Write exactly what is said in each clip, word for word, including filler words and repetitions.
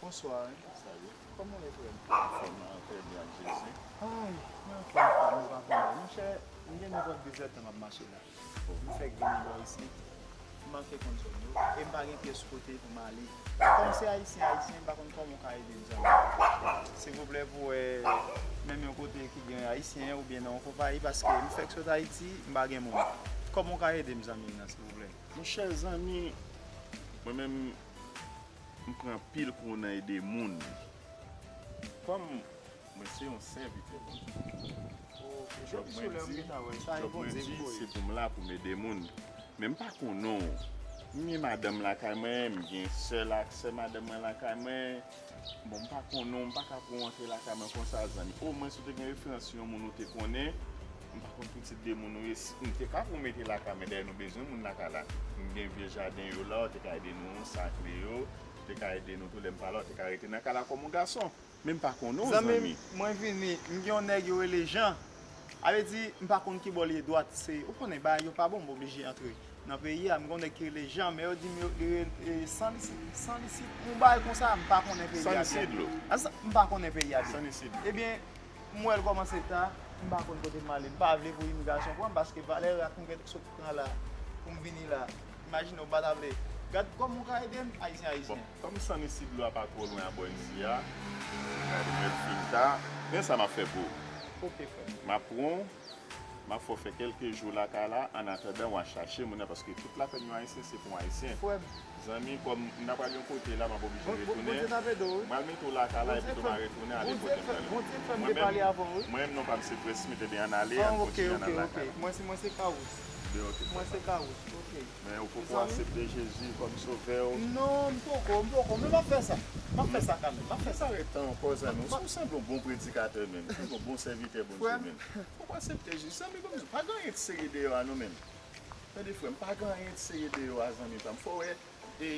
Bonswa, wi. Salut. Kòman w ye, frè m? Anfòm, trè byen ak Jezi. Ay, mwen anfòm, frè m, ou pa konnen. Monchè, m gen nenpòt de zèdtan m ap mache la. M fèk vini bò isit. M manke konn zòn yo. E m pa gen pyès kote pou m ale. Kòm se ayisyen, ayisyen, m pa konn kòman w ka ede m, zanmi. Silvouplè, pou wè menm yon kote ki gen ayisyen oubyen nan yon konpayi, paske m fèk sot Ayiti, m pa gen moun. Kòman w ka ede m, zanmi m nan, silvouplè? Monchè, zanmi, mwen menm, m pran anpil kou nan ede moun. Kòm mwen se yon sèvitè Bondye. Donk, mwen di, donk, mwen di, se pou m la pou m ede moun. Men m pa konn non w. M gen madanm lakay mwen, m gen sè la, sè madanm mwen lakay mwen. Bon, m pa konn non w, m pa ka pran w antre lakay mwen konsa, zanmi. Omwen, si w te gen referans yon moun ou te konnen, m pa konn ki tip de moun ou ye. Si m te ka pou mete lakay mwen dèyè nou bezwen moun lakay la. M gen vye jaden yo la, ou te ka ede nou sakle yo, ou te ka ede nou tou lè m pa la, ou te ka rete nan kay la kòm yon gason. Men m pa konn non, zanmi. Zanmi m, mwen vini, m gen yon nèg yo rele Jan. A vle di, m pa konn ki bò l ye dwat, se, ou konnen bagay yo pa bon, m oblije antre nan peyi a, m gen yon nèg ki rele Jan, men yo di m yo, li rele, e, San Isid, San Isid, yon bagay konsa, m pa konnen peyi a byen. San Isid lo. A, sa, m pa konnen peyi a byen. San Isid. Ebyen, m wè l kòmanse ta, m pa konn kote m ale, m pa vle pou imigrasyon pran m, paske valè rat m gen sot pran la, pou m vini la. Imajine w pa ta vle. Gad kòman w ka ede m, ayisyen, ayisyen. Bon, kòm San Isid lo a pa twò lwen a bò isi a, gade mwen fin ta, men sa m ap fè pou ou. Ok, frè m. M ap pran w, m ap fè w fè kèlke jou lakay la, annatandan w a chache moun nan, paske tout lapèn yon ayisyen, se pou yon ayisyen. Frè m. Zanmi, kòm m ta pral yon kote la, m ap oblije retounen. Bondye t ap ede w, wi. M al mete w lakay la, epi tou m a retounen ale kote m prale. Bondye fè m te pale avè w, wi. Mwen menm, non pa m se Prince Smith, ebyen ann ale, ann kontinye, ann al lakay la. Mwen se, mwen se Carus. Mwen se Carus, ok. Men ou poko aksepte Jezi kòm sovè w? Non, m poko, m poko, men m ap fè sa. M ap fè sa kanmenm, m ap fè sa. Ou pa ret tan ankò, zanmi. Ou sanble yon bon predikatè, menm. Ou sanble yon bon sèvitè Bondye, menm. Ou poko aksepte Jezi, zanmi, kòmsi pa gen anyen ki serye deyò a non, menm. Tande, frè m, pa gen anyen ki serye deyò a, zanmi pa m. Fò w wè, e,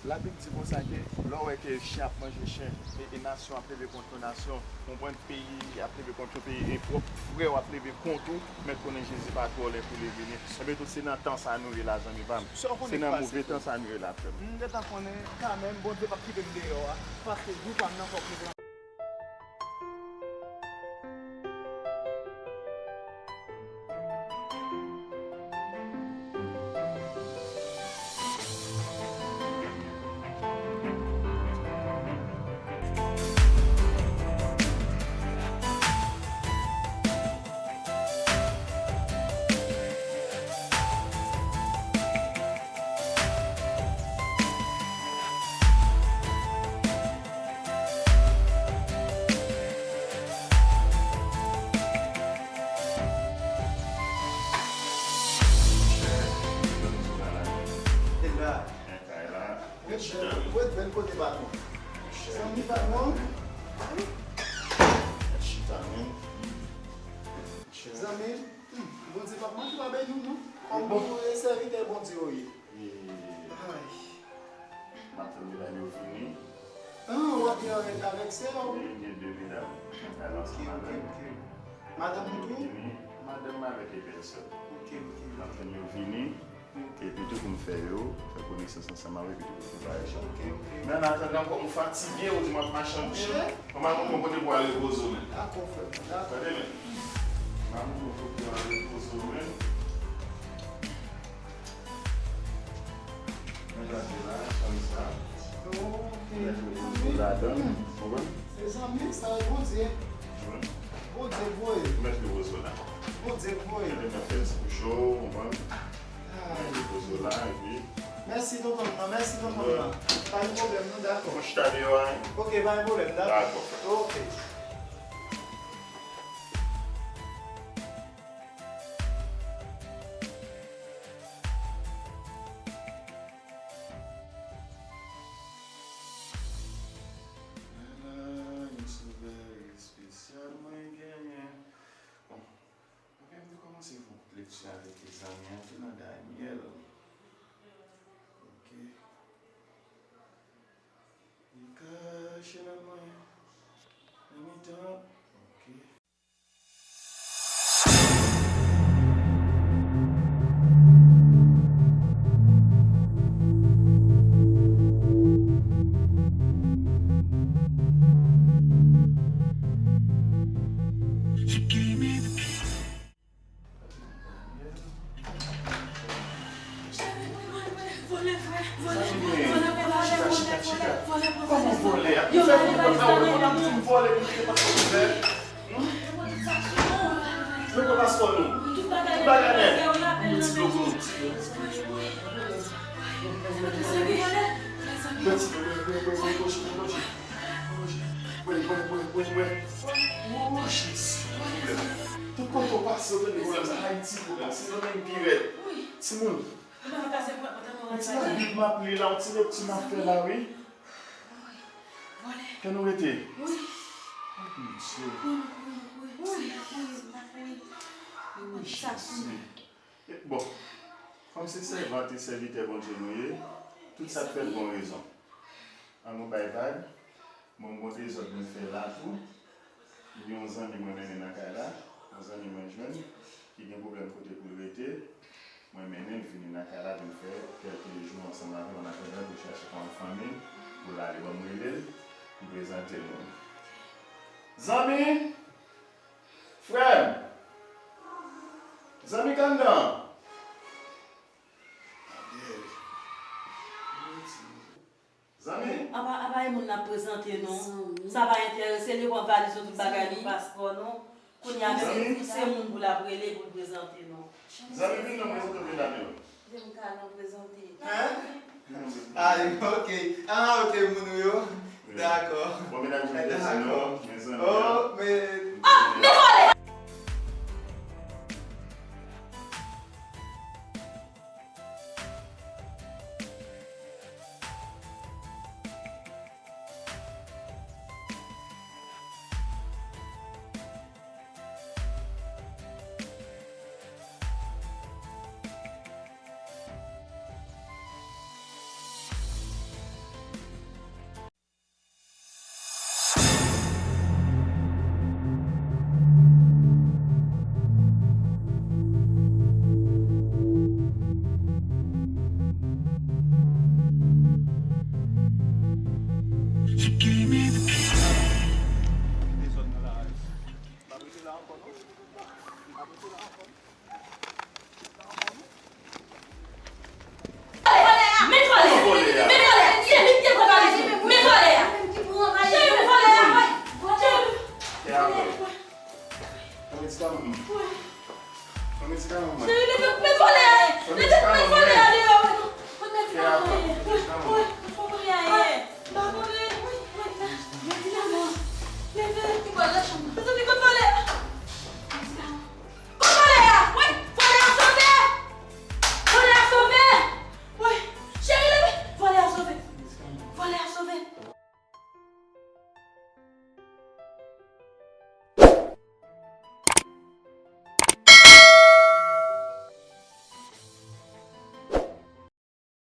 Labib di konsa ke lè w wè ke chen ap manje chen, e, e nasyon ap leve kont yon nasyon, ou konprann, peyi ap leve kont yon peyi, e pwòp frè w ap leve kont ou, mèt konnen Jezi pa twò lè pou li vini. Enben tou, se nan tan sa nou ye la, zanmi pa m. Se nan move tan sa nou ye la, frè m. M gentan konnen kanmenm, Bondye p ap kite m deyò a, paske jou pa m nan fòk li pran. Ret bèl, ret bèl kote patwon. Zanmi patwon. Chita, men. Zanmi, hmm, Bondye p ap manke pa beni w, non. Kòm ou e sèvitè Bondye w ye. Ay. M ap tann medam yo vini. Ah, w ap vin avèk, avèk sè w? Wi, m gen de medam. M ap al ansanm avè yo. Ok, ok, ok. Madanm ou tou? Vini. Madanm mwen avèk de pèsòn. Ok, ok. M ap tann yo vini. Ok. Epi tou pou m fè yo, fè konesans ansanm avè yo, epi tou pou m prepare yo. Ok, ok. Men annatandan, kòm ou fatige, ou di m ap mache an bouch, ok, mwen m al montre w kote pou w al repoze w, men. Dakò, frè m, dakò. Tande, men. Mwen m al montre w kote pou w al repoze w, men. Men gade la, chanm sa. Ok. Ou mèt repoze w ladan, ou konprann? Se zanmi, sa e Bondye. Ou konprann? Bondye voye. Ou mèt repoze w la. Bondye voye. Mèt fè ti kouche w, ou konprann? Ay. Ou mèt repoze w la, epi. Mèsi, tonton m nan, mèsi, tonton m nan. Pa gen pwoblèm, non, dakò. Mwen chita deyò a, wi. Ok, pa gen pwoblèm, dakò. Dakò. Ok. Ala yon sovè espesyal mwen genyen. Bon, ok, m te kòmanse fè yon kout lekti avèk zanmi an ki nan Danièl. Ok. Li kache nan mwen. Nan mitan. Ok. Vòlè, vòlè, vòlè, vòlè, vòlè, vòlè, vòlè, vòlè. Kòman vòlè a? Ou fè moun konn sa, ou konn ap di m vòlè, moun ki te pa konn fè. Hmm? Mwen konn paspò nou. Tout bagay nèt. Yon ti dlo pou nou. Yon ti dlo, bwè, bwè, bwè, bwè, bwè, bwè, bwè. Bwè, bwè, bwè, bwè, bwè. O, Jezi, pwoblèm. Tout kote w pase, w tande pwoblèm sa. Ayiti, pwoblèm. Sendomeng pi rèd. Timoun. Yon ti labib m ap li la, yon ti lekti m ap fè la, wi. Kè nou rete. O, Bondye. O, Jezi. E, bon, kòm se sèvant e sèvitè Bondye nou ye, tout sa k fèt gon rezon. An nou bay vag. Bon, m gon dezòd mwen fè la tou. Gen yon zanmi mwen mennen nan kay la, yon zanmi mwen jwenn, ki gen pwoblèm kote pou l rete. Mwen mennen l vini nan kay la, vin fè kèlke jou ansanm avè l, an atandan pou l chache kòman fanmi l, pou l ale. Ban m rele l, m prezante l nou. Zanmi! Frè m! Zanmi kandan! Zanmi! Apa, apa e moun n ap prezante non. Sa pa enterese li, pran valiz nou, tout bagay nou, paspò nou. Kounye a menm se moun pou l ap rele pou l prezante non. Zanmi, vin non, prezante w medam yo. Vin ka non prezante. Hein? Ay, ok. Ah, ok, moun ou yo. Dakò. Bon, medam, je vous dis non, mes amis. Oh, men. Ah, men vòlè! Men vòlè a! Men vòlè a! Se li ki te pran valiz mwen! Men vòlè a! Cheri, men vòlè a! Cheri! Pran medikaman mwen. Pran medikaman mwen. Cheri, men, men vòlè a! Men, men vòlè a deyò! Pran medikaman mwen.